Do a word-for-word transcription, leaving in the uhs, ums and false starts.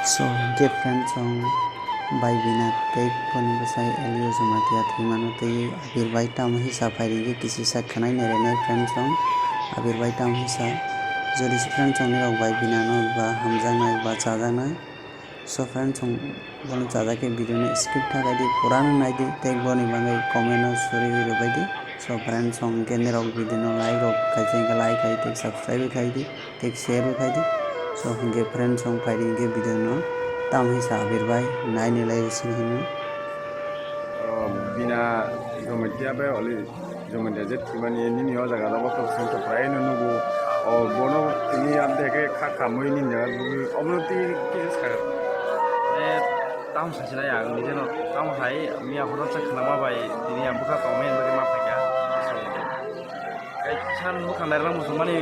So, hwnkhe friends, chwng bai bina tei boni bwsai Elio Jamatia thwimano tei Abir bai tamo hisa phaidi hwnkhe kisisa khwnai nailainai friends, chwng Abir bai tamo hisa. Jodi se friends, chwng nirok bai binano ba hamjaknai ba chajaknai. So friends, chwng bono chajakhe video no skip ta khaidi, purano naidi, tei boni bagwi comment no suri rwbaidi. So friends, chwng hwnkhe nirok video no like rok khaisa hwnkhe like khai tei subscribe khai di. Tei share bo khai di. So, hwnkhe friends, chwng phai di hwnkhe video no. Tamo hisa Abir bai, nai ni lai sini hino. Oh, bina Jamatia bai oli Jamatia je thwimani nini o jaga rogo to sento prai no nugo. O bono tini update khe kha khamui nini jaga bugwi obono tini kisa sa. Eh, tamo sa sinai ang, nijeno tamo hai, miya horo chak khlama bai, tini ang bwkha tongmani bagwi ma phaikha. Kaisa bwkha nairwkna muchungmani